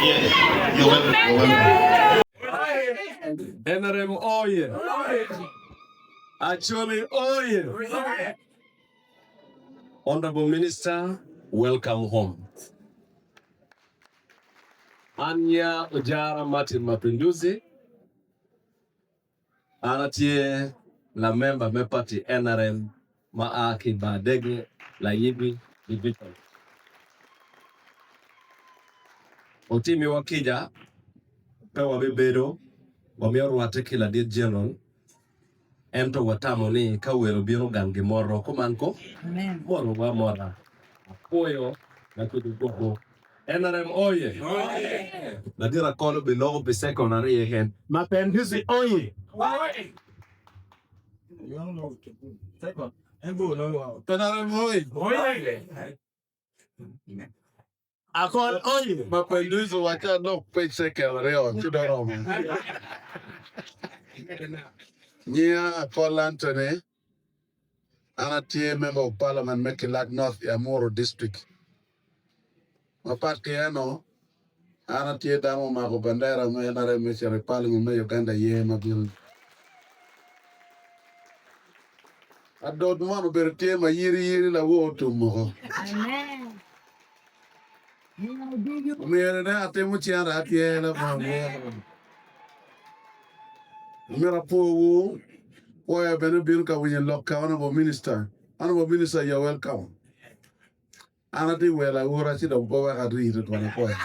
Yes, you're welcome. You're welcome. NRM oye! Acholi oye! Honorable Minister, welcome home. An nya Ojara Martin Mapinduzi, an atye lamemba me party NRM ma a ki i Bar Dege, Layibi Division. Otimiwa kica, pe wabibedo, wamito rwatte ki ladit General, ento watamo ni ka wel obino gang gimoto kuman ko, motowa amota. Apwoyo lacoco gwoko NRM oye! Ladit Akol obiloko pi second ariyo keken. Mapinduzi oye! NRM oye! Akol oye! Mapinduzi wacca lok pe cekel aryo ci dong oromo. Nyinga Akol Anthony, an atye Member of Parliament me Kilak North i Amuru District. Mapat ki eno, an atye dano ma omako bandera me NRM me cito i Parliament me Uganda yer ma bino. Adot man obedo tye ma yiri yiri lawor otum woko. Omyero ne atimo cente atyer labongo lworo. Omyero apwowu, pwoya bene obino ka winyo lok ka Honourable Minister. Honourable Minister you are welcome. An atye welo aura ci dong pe wek arii twatwal apwoya.